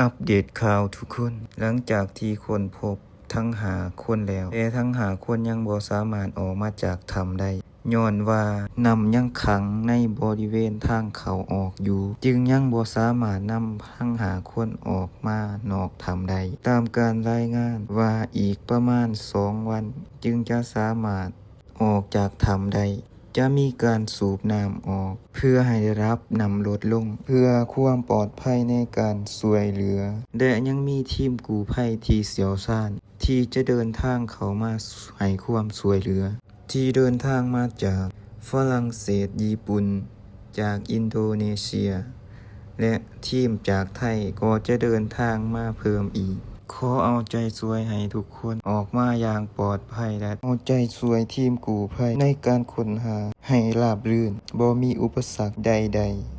ອັບເດດຂ່າວທຸກຄົນ, ຫຼັງຈາກທີ່ຄົ້ນພົບທັງຫ້າຄົນແລ້ວ, ແຕ່ທັງຫ້າຄົນຍັງບໍ່ສາມາດອອກມາຈາກຖ້ຳໄດ້, ຍ້ອນວ່ານ້ຳຍັງຂັງໃນບໍລິເວນທາງເຂົ້າອອກຢູ່, ຈຶ່ງຍັງບໍ່ສາມາດນຳທັງຫ້າຄົນອອກມານອກຖ້ຳໄດ້. ຕາມການລາຍງານວ່າອີກປະມານສອງວັນຈຶ່ງຈະສາມາດອອກຈາກຖ້ຳໄດ້. ຈະມີການສູບນ້ຳອອກເພື່ອໃຫ້ລະດັບນ້ຳລົດລົງ ເພື່ອຄວາມປອດໄພໃນການຊ່ວຍເຫຼືອ ແລະ ຍັງມີທີມກູ້ໄພທີ່ຊ່ຽວຊານທີ່ຈະເດີນທາງເຂົ້າມາໃຫ້ຄວາມຊ່ວຍເຫຼືອ ທີ່ເດີນທາງມາຈາກຝຣັ່ງເສດ, ຍີ່ປຸ່ນ, ຈາກອິນໂດເນເຊຍ ແລະ ທີມຈາກໄທກໍຈະເດີນທາງມາເພີ່ມອີກ. ຂໍເອົາໃຈຊ່ວຍໃຫ້ທຸກຄົນອອກມາຢ່າງປອດໄພ ແລະ ເອົາໃຈຊ່ວຍທີມກູ້ໄພໃນການຄົ້ນຫາໃຫ້ລາບລື່ນ, ບໍ່ມີອຸປະສັກໃດໆ.